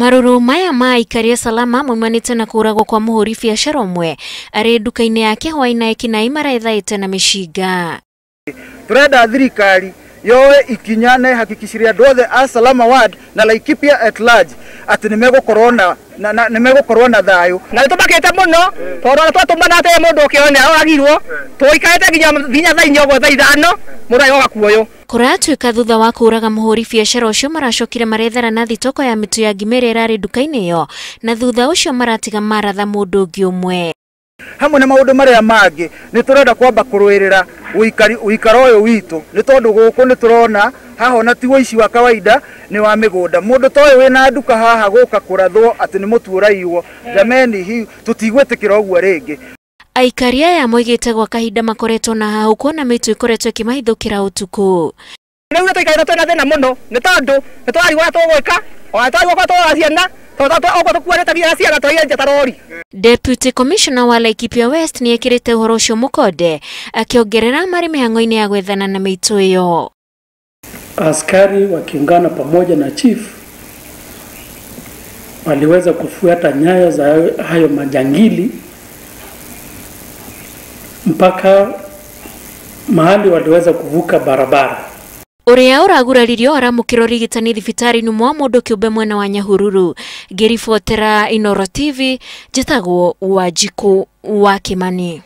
Marũrũ maya ma aikari a Salama maumanĩte na kũragwo kwa mũhũri biacara ũmwe arĩ nduka-inĩ yake hwaĩ-inĩ Ekinai marethaĩte na mĩcinga. Turenda thirikari yoe ikinya na ihakikishire andũ othe a Salama Ward na Laikipia at large atĩ nĩmegũkorwo na thayũ. Na nĩtũmakĩte mũno tondũ ona twatũmana atĩ mũndũ ũkĩone aroragirwo tũikarĩte nginya thaa inya ũguo thaa ithano mũndũ agĩoka kuoywo. Kũratuĩka thutha wa kũraga mũhũri biacara ũcio maracokire marethera na thitoko ya mĩtu ya ngima ĩrĩa ĩrarĩ nduka-inĩ ĩyo na thutha ũcio maratiga maratha mũndũ ũngĩ ũmwe. Hamwe na maũndũ marĩa mangĩ nĩ tũrenda kwamba kũrũĩrĩra ũikaro ũyũ witũ nĩ tondũ gũkũ nĩ tũrona haha ona ti ũici wa kawaida nĩ wa mĩgũnda. Mũndũ ta ũyũ wĩna nduka haha gũka kũrathwo atĩ nĩ mũtu ũraiywo, jameni, hi tũtigwĩtĩkĩra ũguo rĩngĩ. Aikari aya moigĩte gwa kahinda makoretwo na hahũ kuona mĩtu ĩkoretwo ĩkĩmahithũkĩra ũtukũ. Rĩu nĩ tũikarĩte twĩna thĩna mũno nĩ tondũ nĩ tũrarigwo ũrĩa tũgwĩka ona tũrarigwo kũrĩa tũgũra ciana tondũ tũkuanĩte nginya ciana tũraiya ta rori. Deputy Commissioner wa Laikipia West nĩ ekĩrĩte ũhoro ũcio mũkonde akĩongerera marĩ mĩhang'o-inĩ ya gwethana na mĩitũ ĩyo. Askari wakiungana pamoja na chief waliweza kufuata nyayo za hayo majangili mpaka mahali waliweza kuvuka barabara. Ũrĩa ũraguraririo aramũkĩra ũrigitani thibitarĩ-inĩ mwa mũndũ kĩũmbe mwena wa Nyahururu. Ngĩribotera Inooro TV, njĩtagwo Wanjikũ wa Kimani.